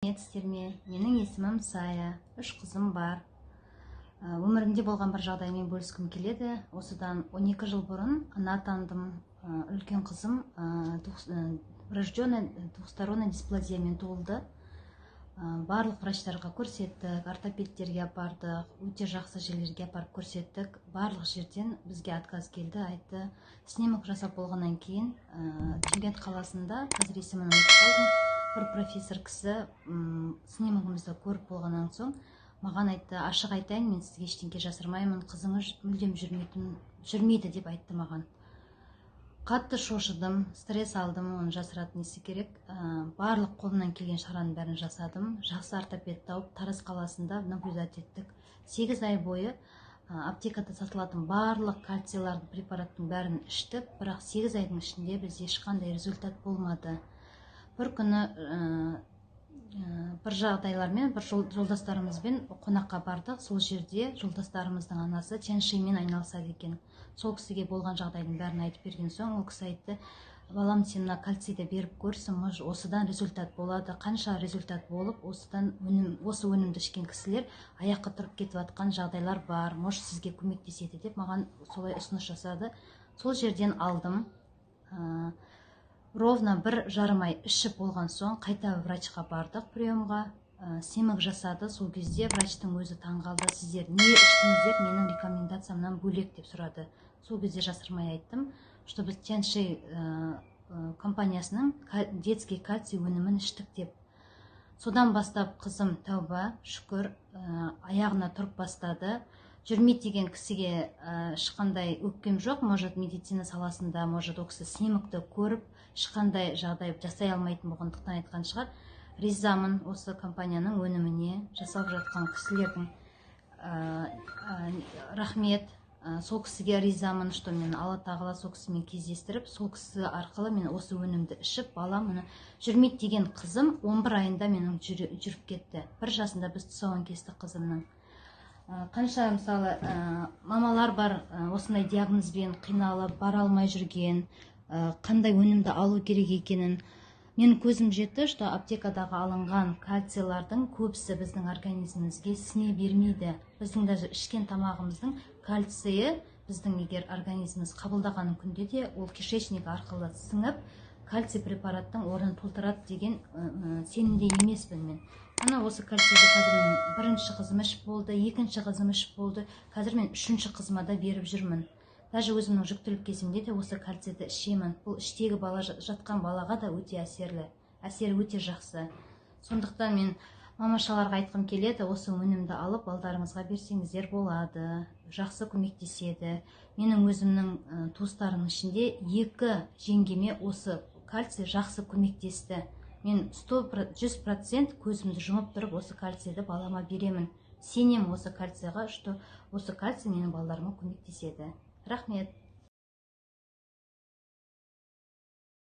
Сәлеметсіздер ме? Менің есімім Сая, үш қызым бар. Өмірімде болған бір жағдаймен бөліскім келеді. Осыдан 12 жыл бұрын ана атандым. Үлкен қызым врожденный двухсторонний дисплазиямен туылды. Барлық врачтарға көрсеттік, ортопедтерге апардық, өте жақсы жерлерге апарып көрсеттік. Барлық жерден бізге отказ келді, айтты. Снимок жасап болғаннан кейін Шымкент қаласында, қазір есімін ұмытып қалдым, бір профессор кісі снимогымызды көріп болғаннан соң маған айтты: «Ашық айтайын, мен сізге ештеңе жасырмаймын, қызыңыз мүлдем жүрмейді», – деп айтты маған. Қатты шошыдым, стресс алдым, оны жасыратын несі керек. Барлық қолымнан келген шараның бәрін жасадым. Жақсы ортопед тауып, Тараз қаласында наблюдать еттік 8 ай бойы. Аптекада сатылатын барлық кальцийлардың, препараттың бәрін іштік, бірақ 8 айдың ішінде бізде ешқандай результат болмады. Бір күні бір жағдайлармен бір жолдастарымызбен қонаққа бардық. Сол жерде жолдастарымыздың анасы тяньшимен айналысады екен. Сол кісіге болған жағдайдың бәрін айтып берген соң, ол кісі айтты: «Балам, сен мына кальцийді беріп көрсін, может, осыдан результат болады. Қанша результат болып, осыдан өнім, осы өнімді ішкен кісілер аяққа тұрып кетіп жатқан жағдайлар бар, может, сізге көмектеседі», – деп маған солай ұсыныс жасады. Сол жерден алдым. Ровно 1,5 ай ішіп болған соң, қайта врачқа бардық приемға. Снимок жасады. Сол кезде врачтың өзі таңғалды: «Сіздер не іштіңіздер менің рекомендациямнан бөлек?» – деп сұрады. Сол кезде жасырмай айттым, что біз Тяньши компаниясының детский кальций өнімін іштік деп. Содан бастап қызым, тәуба, шүкір, аяғына тұрып бастады. Жүрмейді деген кісіге ешқандай өкпем жоқ. Может, медицина саласында, может, ол кісі снимокты көріп, ешқандай жағдай жасай алмайтын болғандықтан айтқан шығар. Ризамын осы компанияның өніміне, жасап жатқан кісілердің рахмет. Сол кісіге ризамын, что мен Алла тағала сол кісімен кездестіріп, сол кісі арқылы мен осы өнімді ішіп, балам мұны жүрмейді деген қызым 11 айында менің жүріп кетті. 1 жасында біз тұсауын кестік қызымның. Қанша, мысалы, мамалар бар осындай диагнозбен қиналып, бара алмай жүрген, қандай өнімді алу керек екенін. Менің көзім жетті, что аптекадағы алынған кальцийлардың көбісі біздің организмімізге сіңе бермейді. Біздің даже ішкен тамағымыздың кальцийі біздің егер организміміз қабылдаған күнде де, ол кишечник арқылы сіңіп, кальций препараттың орнын толтырады деген сенімде емеспін мен. Ана осы кальцийді қазір мен бірінші қызым ішіп болды, екінші қызым ішіп болды, қазір мен үшінші қызыма да беріп жүрмін. Даже өзімнің жүктілік кезімде де осы кальцийді ішемін. Бұл іштегі бала, жатқан балаға да өте әсерлі, әсері өте жақсы. Сондықтан мен мамашаларға айтқым келеді: осы өнімді алып, балдарыңызға берсеңіздер болады, жақсы көмектеседі. Менің өзімнің туыстарымның ішінде екі жеңгеме осы кальций жақсы көмектесті. Мен 100% көзімді жұмып тұрып осы кальцийді балама беремін. Сенемін осы кальцийға, что осы кальций менің балаларыма көмектеседі. Рахмет.